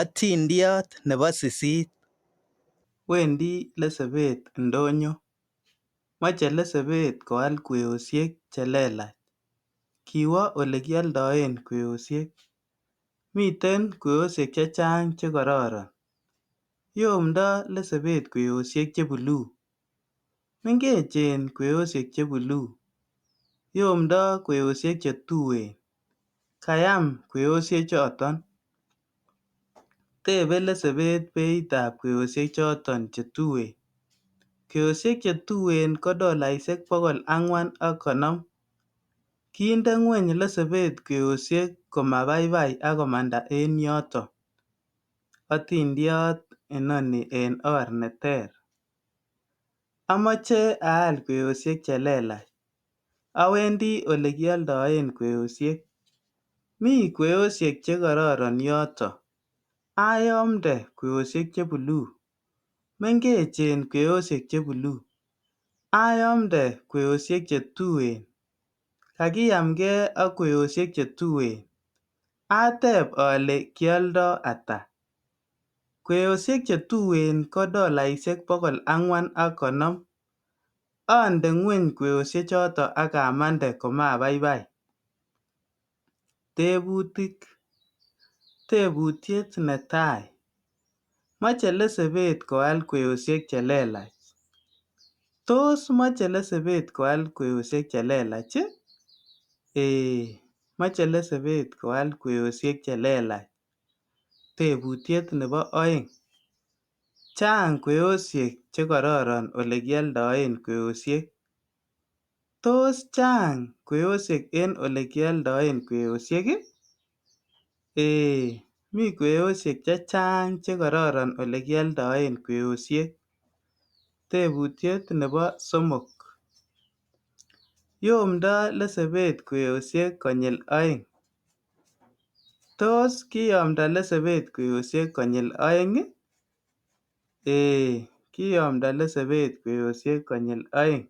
Otindiot nebo sisit. Wendi lesebet ndonyo. Mache lesebet koal kweoisiek chelelach. Kiwo olekioldoen kweosiek. Miten kweosiek chechang chekororon. Yomdo lesebet kweosiek che buluu. Mengechen kweosiek che buluu. Yomdo kweosiek che tuen. Kayam kweosiechoton. Tebe lesebet beitab kweosiechoton che tuen. Kweosiek che tuen ko dolaisiek 450. Kinde ngweny lesebet kweosiek komabaibai ak komanda eng yoto. Otindiot inoni en or neter. Amache aal kweosiek chelelach. Awendi olekioldoen kweosiek. Mi kweosiek che kororon yoto. Ayomde kweosiek che buluu. Mengechen kweosiek che buluu. Ayomde kweosiek che tuen. Kakiyamge ak kweosiek che tuen. Atep ale kioldo ata. Kweosiek che tuen ko dolaisiek 450. Ande ngweny kweosiechoto ak amande komabaibai. Tebutik. Tebutiet netai. Mache lesebet koal kweosiek chelelach. Tos mache lesebet koal kweosiek chelelach? Eeh, mache lesebet koal kweosiek chelelach. Tebutiet nebo oeng. Chang kweosiek che kororon olekioldoen kweosiek. Tos chang kweosiek en olekioldoen kweosiek? Eeh, mi kweosiek chechang che kororon olekioldoen kweosiek. Tebutiet nebo somok. Yomdo lesebet kweosiek konyil oeng. Tos kiyomda lesebet kweosiek konyil oeng? Eeh, kiyomda lesebet kweosiek konyil oeng.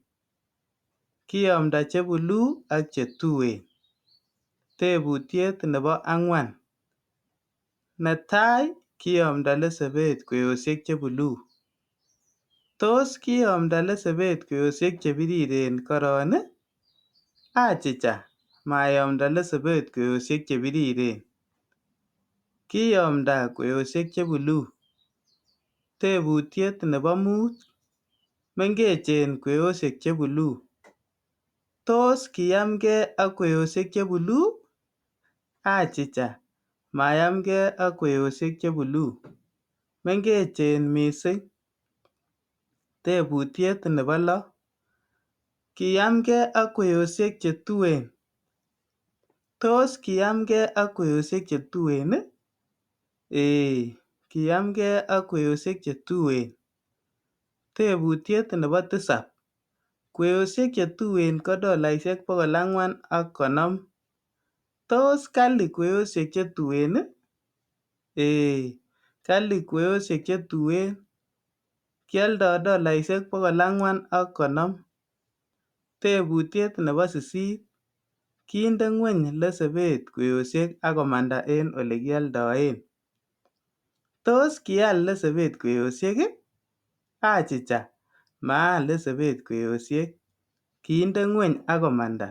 Kiyomda che buluu ak che tuen. Tebutiet nebo angwan. Netai kiyomda lesebet kweosiek che buluu. Tos kiyomda lesebet kweosiek che biriren koron? Achicha, mayomda lesebet kweosiek che biriren. Kiyomda kweosiek che buluu. Tebutiet nebo mut. Mengechen kweosiek che buluu. Tos kiyamge ak kweosiek che buluu? Achicha, mayamge ak kweosiek che buluu. Mengechen mising. Tebutiet nebo lo. Kiyamge ak kweosiek che tuen. Tos kiyamge ak kweosiek che tuen? Eeh, kiyamge ak kweosiek che tuen. Tebutiet nebo tisap. Kweosiek che tuen ko dolaisiek 450. Tos kali kweosiek che tuen? Eeh, kali kweosiek che tuen. Kioldo dolaisiek 450. Tebutiet nebo sisit. Kinde ngweny lesebet kweosiek ak komanda en olekioldoen. Tos kial lesebet kweosiek? Achicha, maal lesebet kweosiek. Kiinde ngweny ak komanda.